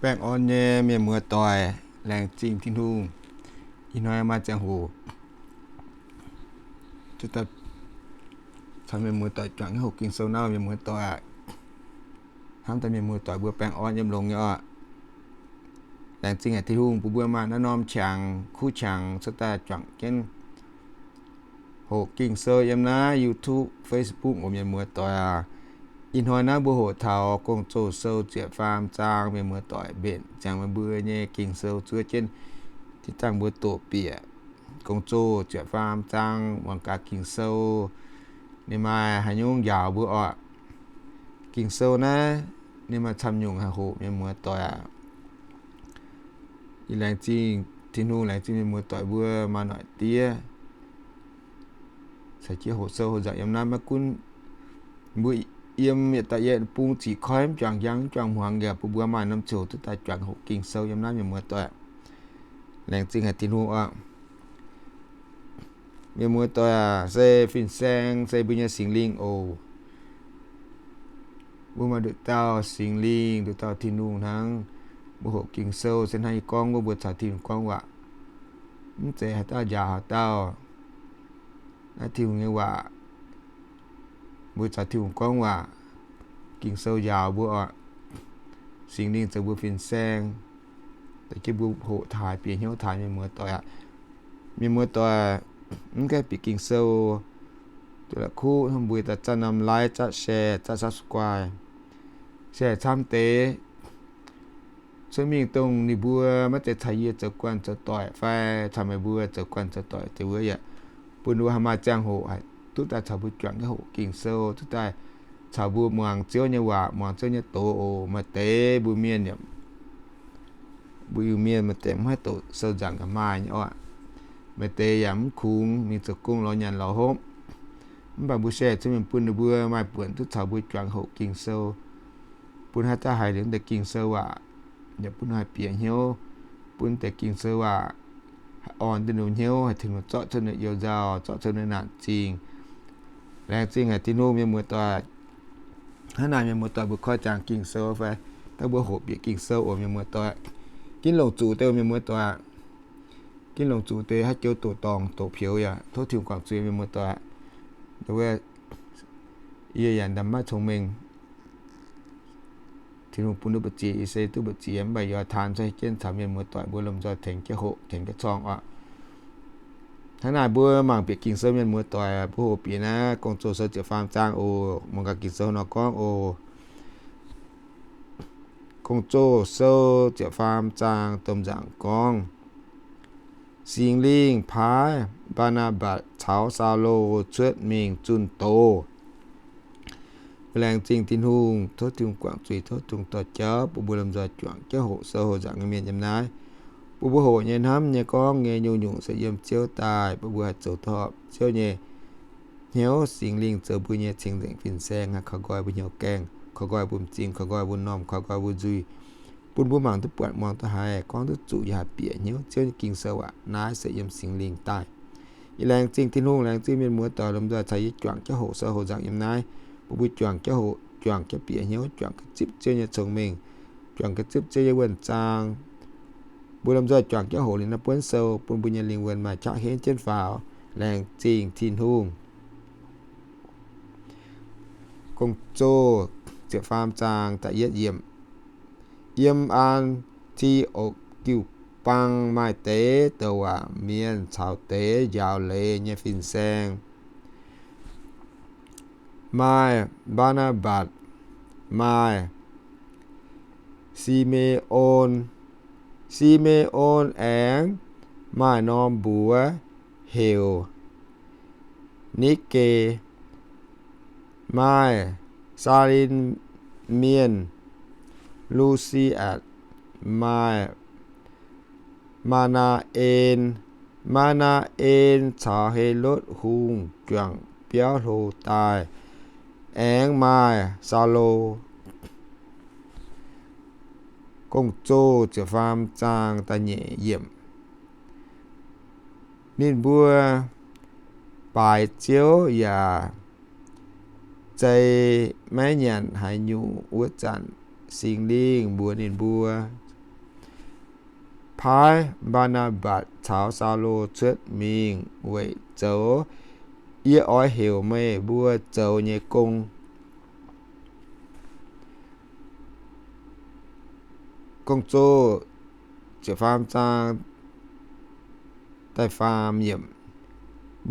Baengh orn nyei mienh muoz-doic, laengz zingh Tin-Hungh. Ih hnoi maaih ziangh hoc caux mienh muoz-doic juangc nyei hoqc Ging-Sou naaiv, mienh muoz-doic, hnamv daaih mienh muoz-doic mbuo baengh orn yiem longx nyei oc. Laengz zingh haic Tin-Hungh bun mbuo maaih naaiv norm qangx, kuv qangx cuotv daaih juangc jienv hoqc Ging-Sou yiem naaiv YouTube, Facebook oc, mienh muoz-doic aac. Ih hnoi naaiv mbuo hoqc taux Gong-Zoh Sou ziepc faam zaang, mienh muoz-doic, mbenc ziangx meih mbuo nyei Ging-Sou zuov jienv, zinh dangh mbuo doqc bieqc Gong-Zoh ziepc faam zaang, muangx gaax Ging-Sou ninh maaih haaix nyungc njaaux mbuo oc. Ging-Sou naaiv ninh maaih camv nyungc haic hoc, mienh muoz-doic aac. Yie laengz zingh Tin-Hungh, laengz zingh mienh muoz-doic mbuo maaih noic diev caux jienv hoqc sou hoqc nzangc yiem naaiv. Maiv gunv mbuo yiem yietc dauh yietc bung ziqc koiv, mv juangc njang, mv juangc hmuangx, yaac bun mbuo maaih norm ziangh hoc duqv daaih juangc hoqc Ging-Sou yiem naaiv, mienh muoz-doic. Laengz zingh haic Tin-Hungh oc. Mienh muoz-doic aac, se fin-saeng se mbuo nyei Singx Lingh oc. Mbuo maaih nduqc dauh Singx Lingh, nduqc dauh Tin-Hungh hnangv. Mbuo hoqc Ging-Sou se hnangv yie gorngv wuov, mbuo caux Tin-Hungh gorngv waac, mv zeiz haaix dauh njaaux haaix dauh. Naaiv Tin-Hungh nyei waac, mbuo caux Tin-Hungh gorngv waac. Ging-Sou njaaux mbuo oc. Singx Lingh zoux mbuo fin-saeng, zoux jienv mbuo hoqc taaix, bieqc hnyouv taaix, mienh muoz-doic aac. Mienh muoz-doic, mv gaengh bieqc Ging-Sou, duqv la'kuqv hnangv mbuo daaih zanc norm like, zanc share, zanc subscribe, share camv deix cuotv mingh dongh ninh mbuo maiv zeiz caux yie zoux guanh zoux doic fai caux meih mbuo zoux guanh zoux doic deix wuov yaac bun ninh mbuo haih maaih ziangh hoc haih duqv daaih caux mbuo juangc jienv hoqc Ging-Sou, duqv daaih caux mbuo muangx Ziouv nyei waac, muangx Ziouv nyei doz oc. Maaih deix mbuo mienh, mbuo Iu-Mienh maaih deix mv haih doqc sou nzangc gaax maaih nyei oc. Maaih deix yaac mv kungx mingh zoux gong lorz nyanc lorz hopv. Mv baac mbuo share cuotv mingh bun ninh mbuo maaih buonc duqv caux mbuo juangc hoqc Ging-Sou, bun haaix dauh haiz liuz deix Ging-Sou waac yaac bun haih bieqc hnyouv, bun deix Ging-Sou waac haih orn duqv ninh hnyouv, haih tengx ninh zorqv cuotv ninh you-nzauh, zorqv cuotv ninh naanc zingh. Laengz zingh haic Tin-Hungh, mienh muoz-doic. Hnangv naaic, mienh muoz-doic, mbuo koi ziangx Ging-Sou fai dangh mbuo hoqc bieqc Ging-Sou oc, mienh muoz-doic. Ginv longc zuqc deix, mienh muoz-doic. Ginv longc zuqc deix, haaix joux doqc dorngc doqc peux yaac tov Tin-Hungh guangc zuiz, mienh muoz-doic. Yie yaac ndaam maiv cong-mengh. Tin-Hungh bun duqv mbu'ziex, yie se duqv mbu'ziex, mv baac yie oix taan cuotv jienv caux mienh muoz-doic mbuo lomh nzoih tengx jienv hoqc, tengx jienv corng oc. Hnangv naaic mbuo mangc bieqc Ging-Sou, mienh muoz-doic, mbuo hoqc bieqc naaiv Gong-Zoh Sou ziepc faam zaang oc. Muangx gaax Ging-Sou nor gorngv oc. Gong-Zoh Sou ziepc faam zaang domh nzaangc gorngv, Singx Lingh paaiv Mbaa^naa^mbatc caux Saulo cuotv mingh zunh doz. Laengz zingh Tin-Hungh, tov Tin-Hungh guangc zuiz, tov Tin-Hungh dorh jauv bun mbuo lomh nzoih juangc jienv hoqc sou hoqc nzaangc nyei mienh yiem naaiv. Bun mbuo hoqc nyei, hnamv nyei, gorngv nyei, nyungc-nyungc se yiem Ziouv daaih, bun mbuo haih zoux duqv horpc Ziouv nyei hnyouv. Singx Lingh zoux mbuo nyei cing-nzengc fin-saeng, haih koi nqoi mbuo hnyouv gaengh, koi nqoi mbuo m'zing, koi nqoi mbuo m'normh, koi nqoi mbuo nzuih, bun mbuo mangc duqv buatc, muangx duqv haiz, gorngv duqv zuqc, yaac haih bieqc hnyouv Ziouv nyei Ging-Sou aac. Naaiv se yiem Singx Lingh daaih. Yie laengz zingh Tin-Hungh, laengz zingh mienh muoz-doic lomh nzoih caux yie juangc jienv hoqc sou hoqc nzaangc yiem naaiv. Bun mbuo juangc jienv hoqc, juangc jienv bieqc hnyouv, juangc jienv zipv Ziouv nyei cong-mengh, juangc jienv zipv Ziouv nyei wuonh zaang. Mbuo lomh nzoih juangc jienv hoqc liuz naaiv buonv sou, bun mbuo nyei lingh wuonh maaih qaqv henv jienv faaux. Laengz zingh Tin-Hungh. Gong-zoh ziepc faam zaang da'yietv yiemc. Yiem An^ti^okc Diuh Bang maaih deix douc waac mienh caux deix njaaux leiz nyei fin-saeng. Maaih Mbaa^naa^mbatc, maaih Si^me^on. Si^me^on aengx maaih norm mbuox heuc Nikv^ge. Maaih Saalin Mienh, Lu^si^atc, maaih Maa^naa^en. Maa^naa^en caux Helotv Hungh juangc biauv hlo daaih, aengx maaih Saulo. Gong-zoh ziepc faam zaang da'nyeic yiemc. Ninh mbuo baaix Ziouv yaac zei maiv nyanc haaix nyungc wuov zanc, Singx Lingh mbuox ninh mbuo, paaiv Mbaa^naa^mbatc caux Saulo cuotv mingh weic zoux yie oix heuc meih mbuo zoux nyei gong. Gong-zoh ziepc faam zaang da'faam yiemc.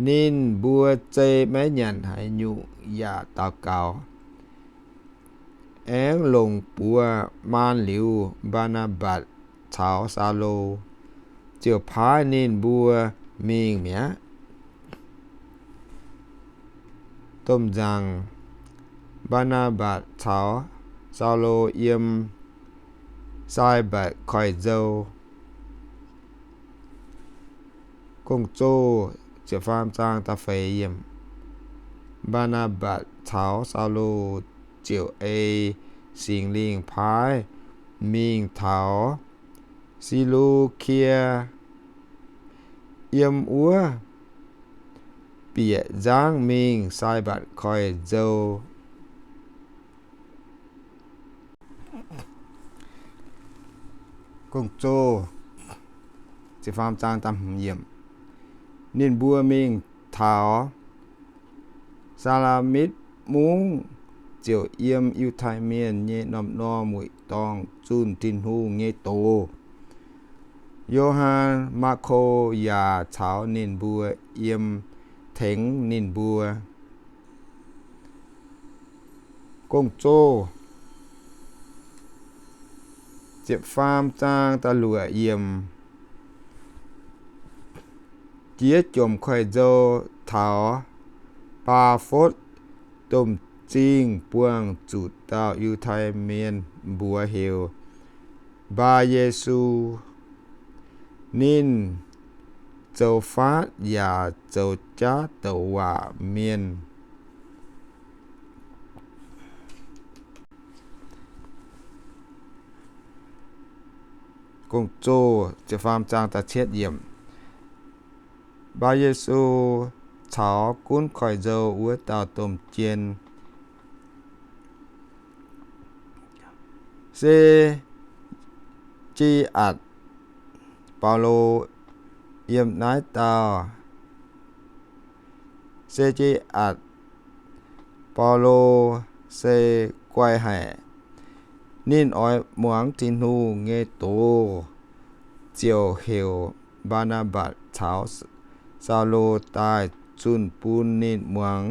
Ninh mbuo zei maiv nyanc haaix nyungc yaac daux gaux. Aengx longc buoz maan liuz Mbaa^naa^mbatc caux Saulo, ziouc paaiv ninh mbuo mingh mi'aqv. Domh nzaangc, Mbaa^naa^mbatc caux Saulo yiem Sai^mbatc Koiv-Nzou. Gong-zoh ziepc faam zaang da'feix yiemc. Mbaa^naa^mbatc caux Saulo ziouc ei Singx Lingh paaiv mingh taux Si^lu^kie. Yiem wuov bieqc nzangv mingh Sai^mbatc Koiv-Nzou. Gong-zoh ziepc faam zaang da'hmz yiemc. Ninh mbuo mingh taux Saalamit Mungv, ziouc yiem Yiutai Mienh nyei norm-norm wuic dorngh zunh Tin-Hungh nyei doz. Yo^han Maako yaac caux ninh mbuo yiem tengx ninh mbuo. Gong-zoh ziepc faam zaang da'luoqc yiemc. Jiex jomc koiv-nzou taux Baa^fotv, domh zingh buangh zuqc dauh Yiutai Mienh mbuox heuc Mbaa^Yesu. Ninh zoux faatv yaac zoux jaav douc waac mienh. Mbaa^Yesu caux gunv koiv-nzou wuov dauh domh jien. Se^gi^atc, Baulo yiem naaiv dauh. Se^gi^atc, Baulo se guai haic. Ninh oix muangx Tin-Hungh nyei doz, ziouc heuc Mbaa^naa^mbatc caux Saulo daaih zunh bun ninh muangx.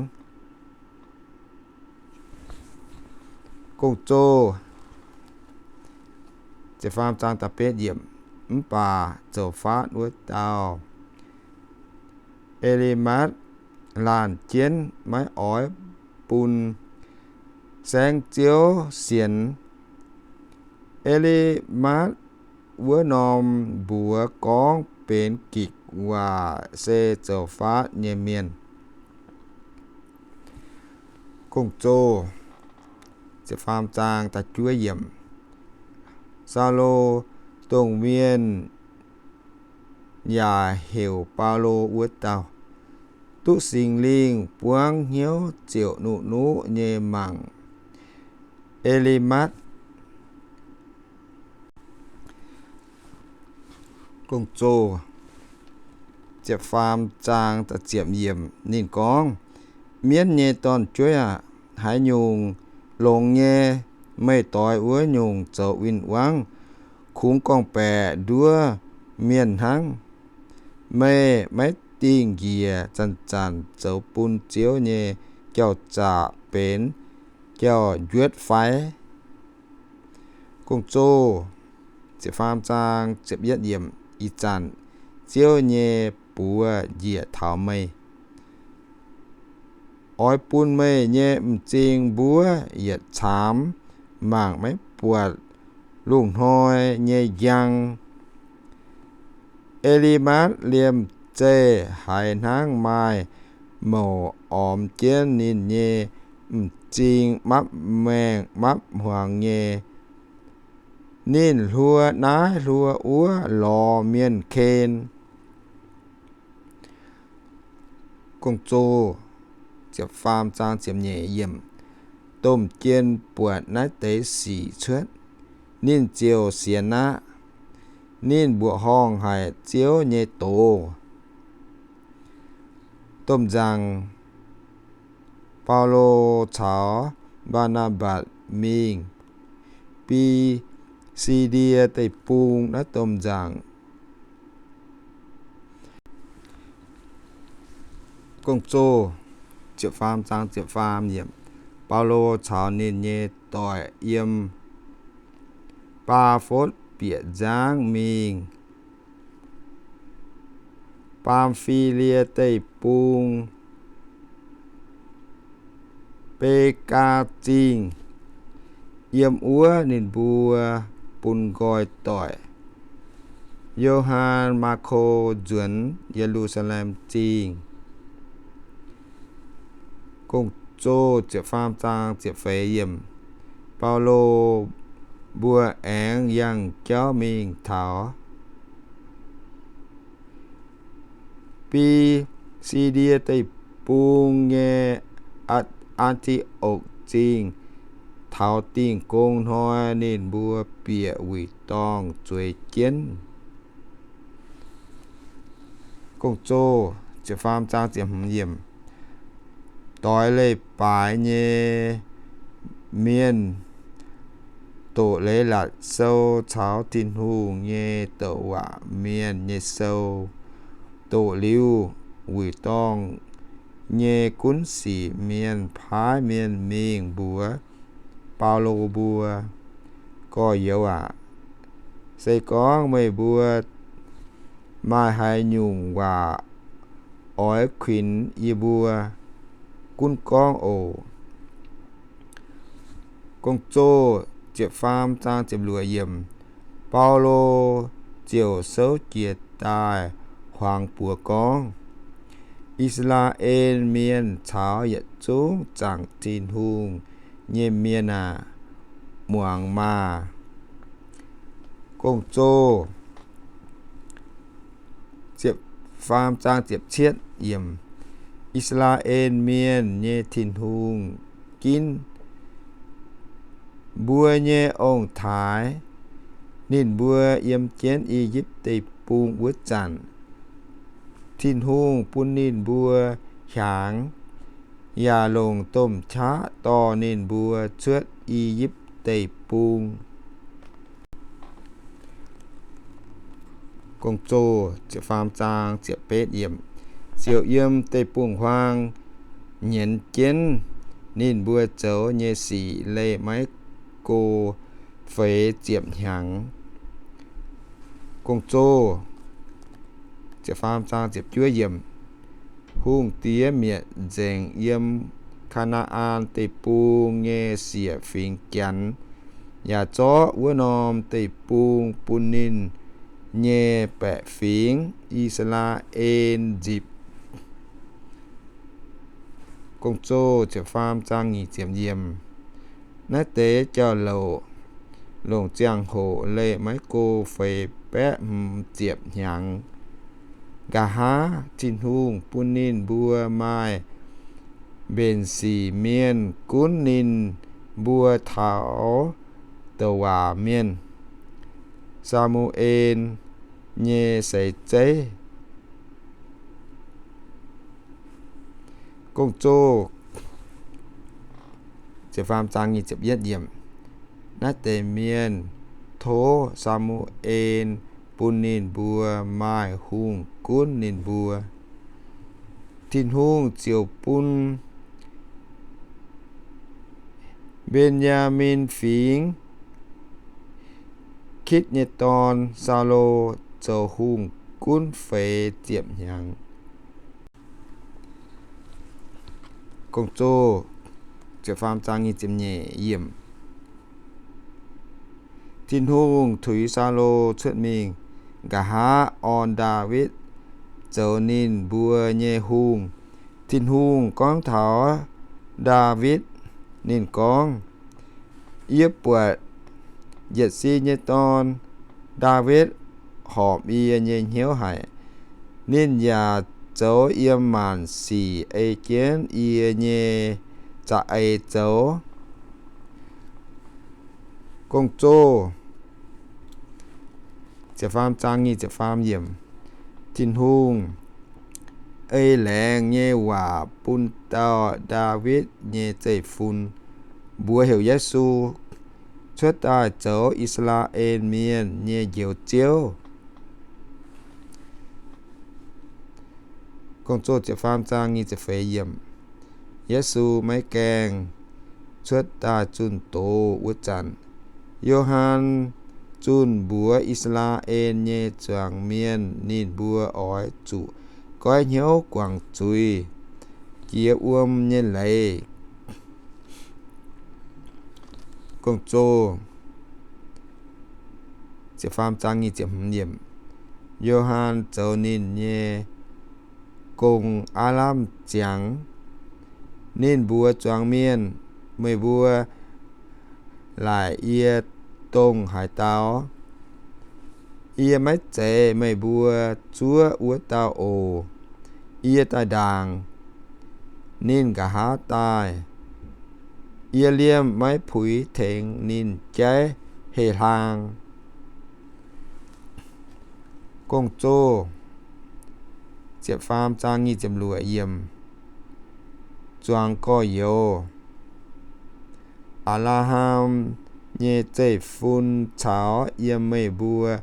Mv baac zoux faatv wuov dauh, E^li^matv, laanh jienv maiv oix bun saengv ziouv sienx. E^li^matv wuov norm mbuox gorngv benx gikc waac se zoux faatv nyei mienh. Saulo dongh mienh yaac heuc Baulo wuov dauh, duqv Singx Lingh buangv hnyouv ziouc nuqv-nuqv nyei mangc E^li^matv. Ninh gorngv, Mienv nyei dorn-jueiv aah! Haaix nyungc longx nyei, meih doix wuov nyungc zoux win-wangv. Kungx gorngv-baeqc nduov mienh hnangv. Meih maiv dingh njiec zanc-zanc zoux bun Ziouv nyei jauv-zaqc benx jauv-njuotv fai? Ih zanc Ziouv nyei buoz njiec taux meih. Oix bun meih nyei m'zing mbuov yietc caamx mangc maiv buatc lungh hnoi nyei njang. E^li^matv liemh zeih haiz hnangv maaih mouc ormx jienv ninh nyei m'zing mapv-maengh mapv-hmuangx nyei. Ninh hluo naaiv hluo wuov lorz mienh ken. Domh jien buatc naaiv deix sic cuotv, ninh ziouc sienx aqv. Ninh mbuoqc horngh haic Ziouv nyei doz. Domh nzaangc Baulo caux Mbaa^naa^mbatc mingh Bi^si^ndie Deic-Bung. Naaiv domh nzaangc Baulo caux ninh nyei doic yiem Baa^fotv bieqc nzangv mingh Bamv^fi^lie Deic-Bung, Begaa Zingh. Yiem wuov ninh mbuo bun nqoi doic Yo^han Maako nzuonx Ye^lu^saa^lem Zingh. Baulo mbuo aengx yangh jauv mingh taux Bi^si^ndie Deic-Bung nyei Aa^ti^okc Zingh. Taux Dingh Gong Hnoi ninh mbuo bieqc wuic dorngh zueiz jienv. Doix leiz-baaix nyei mienh doqc Leiz-Latc Sou caux Tin-Hungh nyei douc waac mienh nyei sou. Doqc liuz, wuic dorngh nyei gunv sic mienh paaiv mienh mingh mbuox Baulo mbuo, Gorx-youz aac, se gorngv meih mbuo maaih haaix nyungc waac oix kuinx yie mbuo, gunv gorngv oc. Baulo ziouc souv jiez daaih huaang buoz gorngv, I^saa^laa^en Mienh caux yietc zungv zaangc Tin-Hungh nyei mienh aah! Muangx maah! I^saa^laa^en Mienh nyei Tin-Hungh ginv mbuo nyei ong-taaix. Ninh mbuo yiem jienv I^yipv Deic-Bung wuov zanc, Tin-Hungh bun ninh mbuo hiaangx, yaac longc domh qaqv dorh ninh mbuo cuotv I^yipv Deic-Bung. Ziouc yiem deic-bung-huaang nyienz jienv ninh mbuo zoux nyei sic leih maiv go feix ziepc hnyangx. Hungh diex mietc nzengc yiem Kaa^naa^an Deic-Bung nyei siec fingx Janx, yaac zorqv wuov norm deic-bung bun ninh nyei baeqc fingx, I^saa^laa^en, nzipc. Naaiv deix jauv-louc longc ziangh hoc leih maiv go feix baeqv hmz ziepc hnyangx. Nqa'haav Tin-Hungh bun ninh mbuo maaih mbenc sic mienh gunv ninh mbuo taux douc waac mienh, Saa^mu^en, nyei seix zeiv. Naaiv deix mienh tov Saa^mu^en bun ninh mbuo maaih hungh gunv ninh mbuo. Tin-Hungh ziouc bun Mben^yaa^min Fingx Kitv nyei dorn, Saulo, zoux hungh gunv feix ziepc hnyangx. Tin-Hungh tuix Saulo cuotv mingh, nqa'haav orn Ndaawitv zoux ninh mbuo nyei hungh. Tin-Hungh gorngv taux Ndaawitv, ninh gorngv, Yie buatc Yie^si nyei dorn, Ndaawitv, horpc yie nyei hnyouv haic. Ninh yaac zoux yiem maanc sic ei jienv yie nyei za'eix zoux. Tin-Hungh ei laengz nyei waac bun dauh Ndaawitv nyei zeiv-fun, mbuox heuc Yesu, cuotv daaih zoux I^saa^laa^en Mienh nyei Njoux Ziouv. Yesu maiv gaengh cuotv daaih zunh doz wuov zanc, Yo^han zunh mbuox I^saa^laa^en nyei zuangx mienh ninh mbuo oix zuqc goiv hnyouv guangc zuiz, jiex wuom nyei leiz. Yo^han zoux ninh nyei gong aav lamh ziangx. Ninh mbuox zuangx mienh, Meih mbuo laaic yie dongh haaix dauh? Yie maiv zeiz meih mbuo zuov wuov dauh oc. Yie daaih ndaangc, ninh nqa'haav daaih. Yie liemh maiv puix tengx ninh jaiv heh hlaang. Zuangx gorx-youz, Apc^laa^ham nyei zeiv-fun caux yiem meih mbuo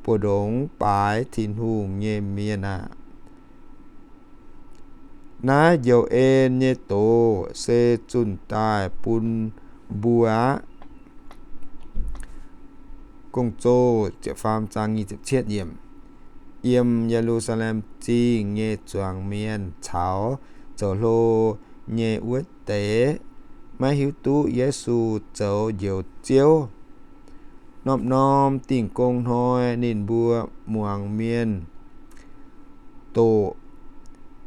mbu'ndongx baaix Tin-Hungh nyei mienh aah! Naaiv njoux en nyei doz se zunh daaih bun mbuo aqv. Yiem Ye^lu^saa^lem Zingh nyei zuangx mienh caux zoux hlo nyei wuov deix maiv hiuv duqv Yesu zoux Njoux Ziouv. Norm-norm dingh gong hnoi ninh mbuo muangx mienh doqc,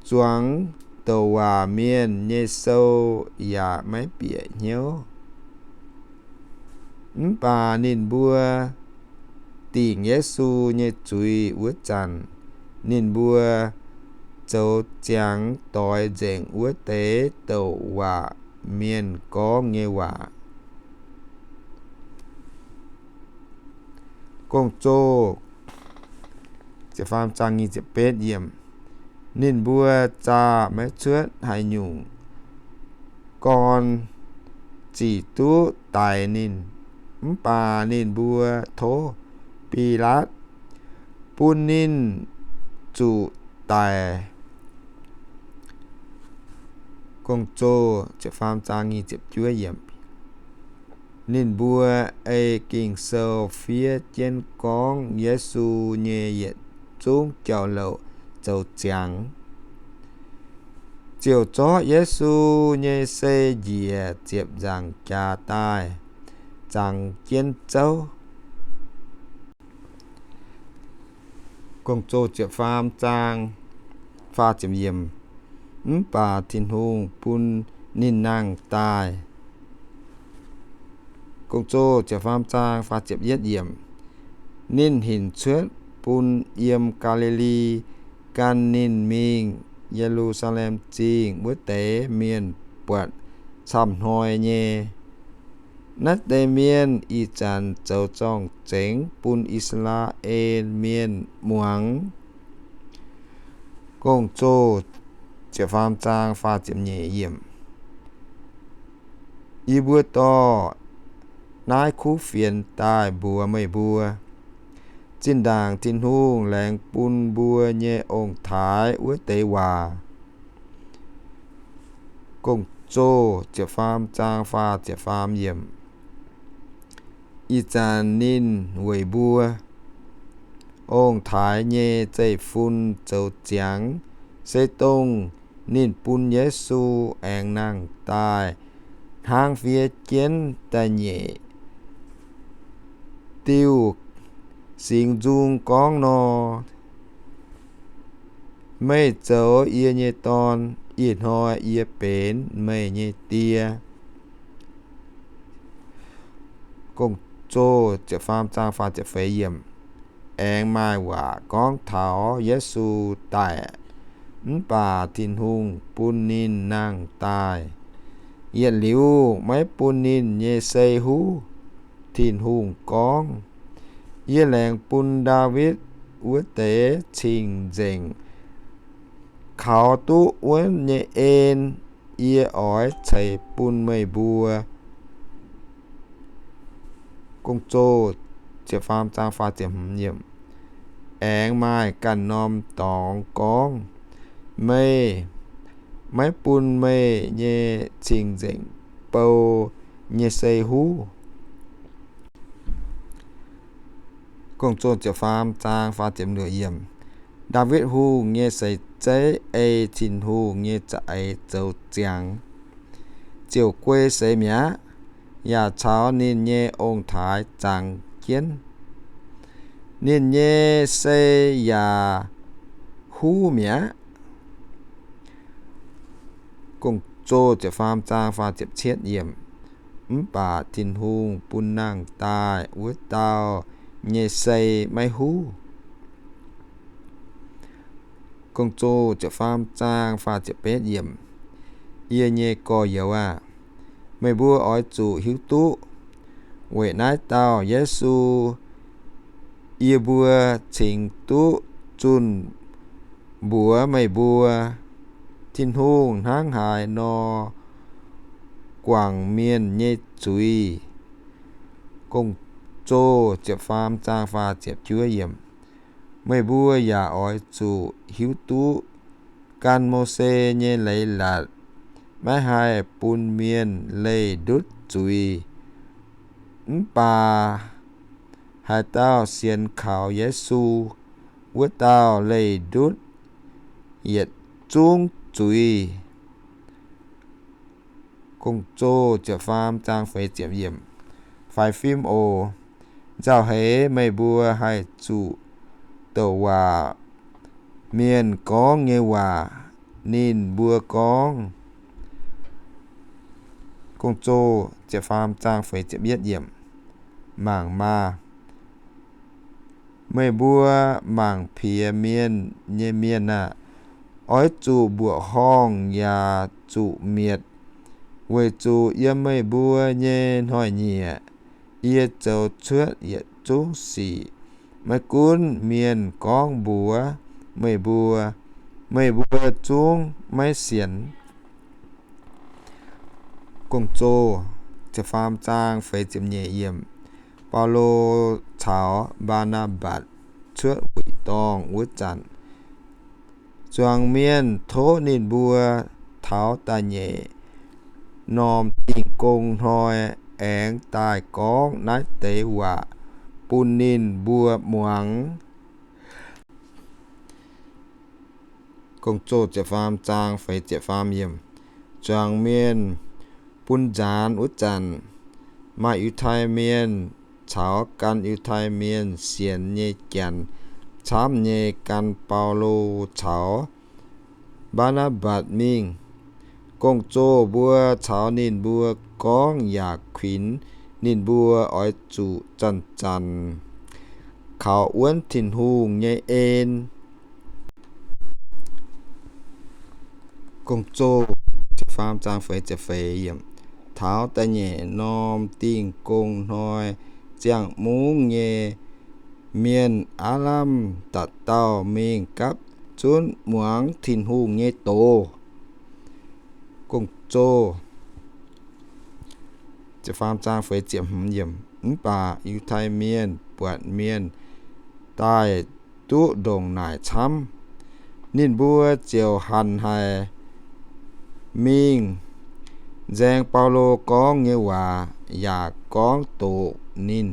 zuangx douc waac mienh nyei sou yaac maiv bieqc hnyouv. Mv baac ninh mbuo dingc Yesu nyei zuiz wuov zanc, ninh mbuo zoux ziangx doix nzengc wuov deix douc waac mienh gorngv nyei waac. Ninh mbuo zaah maiv cuotv haaix nyungc gorn zic duqv daix ninh. Mv baac ninh mbuo tov Bilaatv bun ninh zuqc daix. Ninh mbuo ei Ging-Sou fiev jienv gorngv Yesu nyei yietc zungv jauv-louc zoux ziangx, ziouc zorqv Yesu nyei sei njiec ziepc nzaangc jaax daaih zangx jienv zouv. Mv baac Tin-Hungh bun ninh nangh daaih. Ninh hinc cuotv bun yiem Gaa^li^li gan ninh mingh Ye^lu^saa^lem Zingh wuov deix mienh buatc camv-hnoi nyei. Naaiv deix mienh ih zanc zoux zorng-zengx bun I^saa^laa^en Mienh muangx. Yie mbuo dorh naaiv kuv fienx daaih mbuox meih mbuo, zinh ndaangc Tin-Hungh laengz bun mbuo nyei ong-taaix wuov deix waac. Ih zanc ninh weic mbuo ong-taaix nyei zeiv-fun zoux ziangx, se dongh ninh bun Yesu aengx nangh daaih hnangv fiev jienv da'nyeic diuh singx nzung gorngv nor, Meih zoux yie nyei Dorn, ih hnoi yie benx meih nyei Die. Aengx maaih waac gorngv taux Yesu daic, mv baac Tin-Hungh bun ninh nangh daaih, yietc liuz maiv bun ninh nyei sei huv. Tin-Hungh gorngv, Yie laengz bun Ndaawitv wuov deix cing-nzengc kaux duqv wuonv nyei en, yie oix ceix bun meih mbuo. Aengx maaih ganh norm dorngx gorngv, Meih maiv bun meih nyei cing-nzengc bou nyei sei huv. Ndaawitv Hungh nyei seix zeiv ei Tin-Hungh nyei za'eix zoux ziangx, ziouc guei seix mi'aqv, yaac caux ninh nyei ong-taaix zaangc jienv. Ninh nyei sei yaac huv mi'aqv. Mv baac Tin-Hungh bun nangh daaih wuov dauh nyei sei maiv huv. Yie nyei gorx-youz aah! Meih mbuo oix zuqc hiuv duqv weic naaiv dauh Yesu, yie mbuo cingx duqv zunh mbuox meih mbuo, Tin-Hungh hnangv haaix nor guangc mienh nyei zuiz. Meih mbuo yaac oix zuqc hiuv duqv gan Mose nyei leiz-latc maiv haih bun mienh leih ndutv zuiz. Mv baac haaix dauh sienx kaux Yesu, wuov dauh leih ndutv yietc zungv zuiz. Faix fim oc. Nzauh heix meih mbuo haih zuqc douc waac mienh gorngv nyei waac. Ninh mbuo gorngv, mangc maah! Meih mbuo mangc piex mienh nyei mienh aah! Oix zuqc mbuoqc horngh yaac zuqc mietc, weic zuqc yiem meih mbuo nyei hnoi-nyieqc yie zoux cuotv yietc zungv sic. Maiv gunv mienh gorngv mbuox meih mbuo, meih mbuo zungv maiv sienx. Baulo caux Mbaa^naa^mbatc Cuotv Wuic Dorngh Wuov Zanc. Zuangx mienh tov ninh mbuo taux da'nyeic norm Dingh Gong Hnoi aengx daaih gorngv naaiv deix waac bun ninh mbuo muangx. Zuangx mienh bun nzaanx wuov zanc, maaih Yiutai Mienh caux gan Yiutai Mienh sienx nyei Janx camv nyei gan Baulo caux Mbaa^naa^mbatc mingh. Gong-zoh mbuo caux ninh mbuo gorngv yaac kuinx ninh mbuo oix zuqc zanc-zanc kaux wuonv Tin-Hungh nyei en. Taux da'nyeic norm Dingh Gong Hnoi ziangh mungv nyei mienh aav lamh dauh dauh mingh gapv zunv muangx Tin-Hungh nyei doz. Mv baac Yiutai Mienh buatc mienh daaih duqv ndongc naaic camv, ninh mbuo ziouc hanc haic mingh nzaeng Baulo gorngv nyei waac yaac gorngv doqc ninh.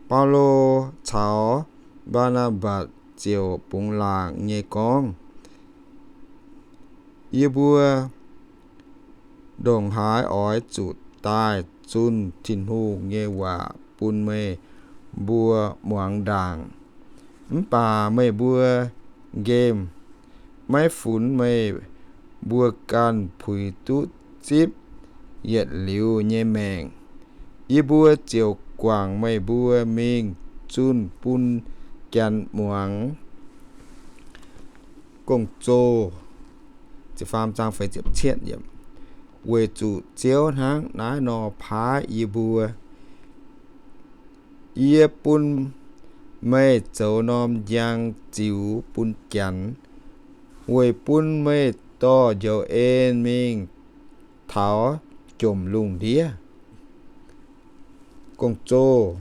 Baulo caux Mbaa^naa^mbatc ziouc bungx laangc nyei gorngv, Yie mbuo ndongc haaix oix zuqc daaih zunh Tin-Hungh nyei waac bun meih mbuo muangx ndaangc. Mv baac meih mbuo nqemh maiv funx meih mbuo ganh puix duqv zipv yietc liuz nyei maengc. Yie mbuo ziouc guangc meih mbuo mingh zunh bun Janx muangx. Weic zuqc Ziouv hnangv naaiv nor paaiv yie mbuo, yie bun meih zoux norm njang ziux bun Janx, weic bun meih dorh njoux en mingh taux jomc lungh ndiev. Gong-zoh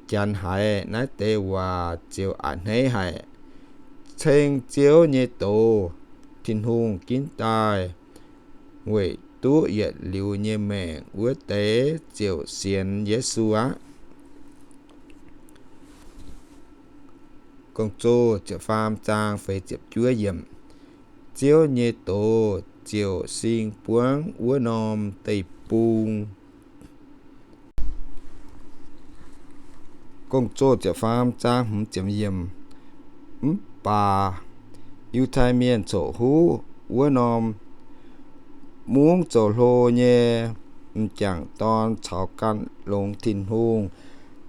Janx haiz naaiv deix waac ziouc a'hneiv haic, ceng Ziouv nyei doz, Tin-Hungh ginv daaih weic duqv yietc liuz nyei maengc wuov deix ziouc sienx Yesu aqv. Ziouv nyei doz ziouc sing buangv wuov norm deic-bung. Mv baac Yiutai Mienh coqv huv wuov norm mungv zoux hlo nyei m'jangc dorn caux gan longx Tin-Hungh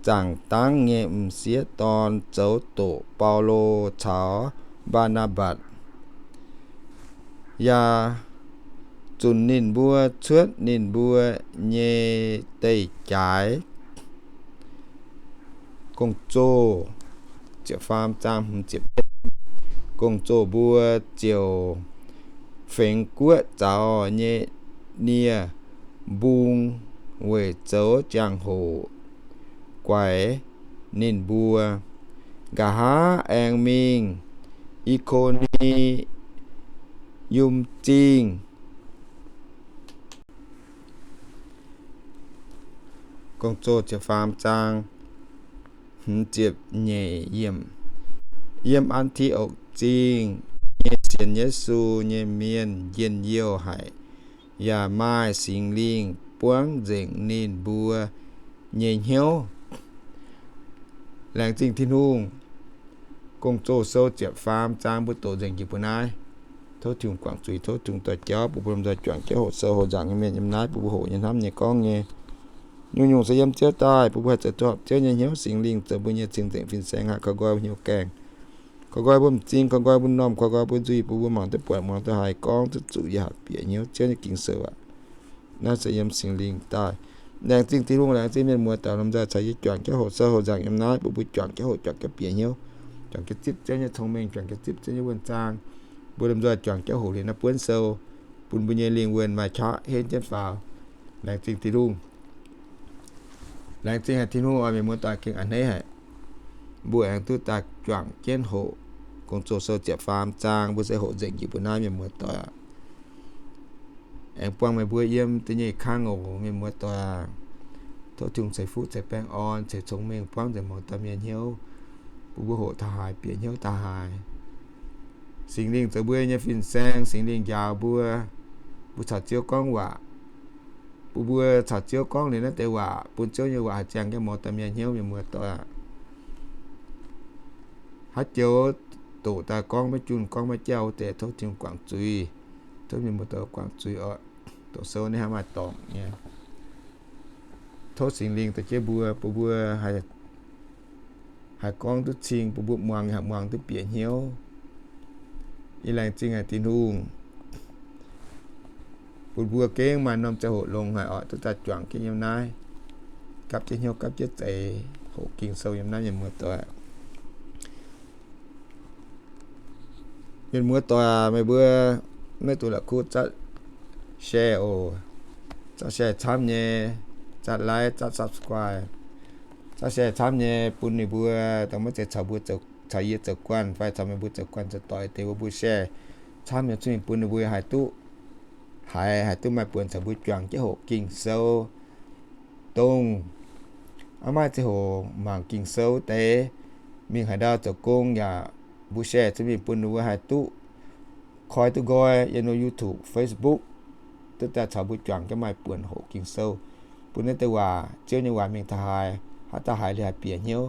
zaangc dangv nyei m'sieqv dorn zoux doqc Baulo caux Mbaa^naa^mbatc, yaac zunc ninh mbuo cuotv ninh mbuo nyei deic-jaaix. Gong-zoh mbuo ziouc fengx guoqv zaux nyei nie-mbung weic zoux jangx-hoc guaix ninh mbuo. Nqa'haav aengx mingh I^ko^ni^yum Zingh. Yiem An^ti^okc Zingh nyei sienx Yesu nyei mienh njien-youh haic, yaac maaih Singx Lingh buangv nzengc ninh mbuo nyei hnyouv. Laengz zingh Tin-Hungh. Gong-Zoh sou ziepc faam zaang mbuo doqc nzengc jiex mbuo naaiv. Tov Tin-Hungh guangc zuiz, tov Tin-Hungh dorh jauv bun mbuo lomh nzoih juangc jienv hoqc sou hoqc nzaangc nyei mienh yiem naaiv, bun mbuo hoqc nyei, hnamv nyei, gorngv nyei. Nyungc-nyungc se yiem Ziouv daaih, bun mbuo haih zoux duqv horpc Ziouv nyei hnyouv. Singx Lingh zoux mbuo nyei cing-nzengc fin-saeng, haih koi nqoi mbuo hnyouv gaengh, koi nqoi mbuo m'zing, koi nqoi mbuo m'normh, koi nqoi mbuo nzuih, bun mbuo mangc duqv buatc, muangx duqv haiz, gorngv duqv zuqc yaac bieqc hnyouv Ziouv nyei Ging-Sou aac. Naaiv se yiem Singx Lingh daaih. Laengz zingh Tin-Hungh, laengz zingh mienh muoz-doic lomh nzoih caux yie juangc jienv hoqc sou hoqc nzaangc yiem naaiv, bun mbuo juangc jienv hoqc, juangc jienv bieqc hnyouv, juangc jienv zipv Ziouv nyei cong-mengh, juangc jienv zipv Ziouv nyei wuonh zaang. Mbuo lomh nzoih juangc jienv hoqc liuz naaiv buonv sou, bun mbuo nyei lingh wuonh maaih qaqv henv jienv faaux. Laengz zingh Tin-Hungh. Laengz zingh haic Tin-Hungh oc, mienh muoz-doic gengh a'hneiv haic. Mbuo aengx duqv daaih juangc jienv hoqc Gong-Zoh sou ziepc faam zaang, mbuo se hoqc nzengc jiex mbuo naaiv, mienh muoz-doic aac. Aengx buangh meih mbuo yiem da'nyeic kang oc, mienh muoz-doic aac. Tov Tin-Hungh ceix fuqv ceix baengh orn, ceix cong-mengh buangv nzengc muangx dorh mienh hnyouv, bun mbuo hoqc taux haaix bieqc hnyouv taux haaix. Singx Lingh zoux mbuo nyei fin-saeng, Singx Lingh njaaux mbuo, mbuo caux Ziouv gorngv waac, bun mbuo caux Ziouv gorngv liuz naaiv deix waac, bun Ziouv nyei waac haih ziangh jienv muangx dorh mienh hnyouv, mienh muoz-doic aac. Haaix joux doqc daaih gorngv maiv junh, gorngv maiv jauh wuov deix, tov Tin-Hungh guangc zuiz. Tov mienh muoz-doic guangc zuiz oc. Doqc sou naaiv hnangv maaih dorngc nyei. Tov Singx Lingh dorh jienv mbuo, bun mbuo haih gorngv duqv cing, bun mbuo muangx haih muangx duqv bieqc hnyouv. Yie laengz zingh haic Tin-Hungh, bun mbuo gengh maaih norm ziangh hoc longx haic oc, duqv daaih juangc jienv yiem naaiv, gapv jienv hnyouv gapv jienv zeix hoqc Ging-Sou yiem naaiv, mienh muoz-doic. Mienh muoz-doic aac, meih mbuo maiv dungx la'kuqv zatv share oc. Zatv share camv nyei, zatv like, zatv subscribe. Zatv share camv nyei bun ninh mbuo dongh maiv zeiz caux mbuo, caux yie zoux guanh fai caux meih mbuo zoux guanh zoux doic deix, mbuo share camv nyei cuotv mingh bun ninh mbuo haih duqv haiz, haih duqv maaih buonc caux mbuo juangc jienv hoqc Ging-Sou. Dongh maiv maaih ziangh hoc mangc Ging-Sou wuov deix, mingh haaix ndau zoux gong yaac mbuo share cuotv mingh bun ninh mbuo haih duqv koi duqv nqoi yiem norm YouTube, Facebook, duqv daaih caux mbuo juangc jienv maaih buonc hoqc Ging-Sou, bun naaiv deix waac, Ziouv nyei waac mingh taux haaix, haaix dauh haiz liuz haih bieqc hnyouv,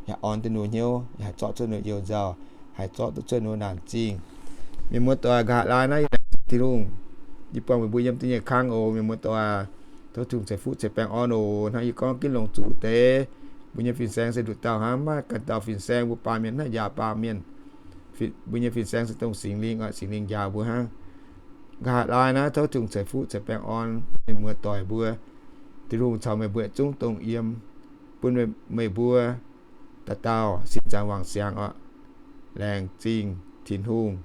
yaac orn duqv ninh mbuo hnyouv, yaac haih zorqv cuotv ninh mbuo you nzauh, haih zorqv duqv cuotv ninh mbuo naanc zingh. Mienh muoz-doic, nqa'haav laai naaiv yie laengz zingh Tin-Hungh. Yie buangh meih mbuo yiem da'nyeic kang oc, mienh muoz-doic aac. Tov Tin-Hungh ceix fuqv ceix baengh orn oc. Hnangv yie gorngv ginv longc zuqc deix, mbuo nyei fin-saeng se nduqc dauh hnangv, maiv ganh dauh fin-saeng, mbuo baamh mienh hnangv njaaux baamh mienh. Mbuo nyei fin-saeng se dongh Singx Lingh oc. Singx Lingh njaaux mbuo hnangv. Nqa'haav laai naaiv tov Tin-Hungh ceix fuqv ceix baengh orn meih muoz-doic mbuo. Tin-Hungh caux meih mbuo yietc zungv dongh yiem, bun meih mbuo dauh dauh sin zaangc wangc siangx oc. Laengz zingh Tin-Hungh.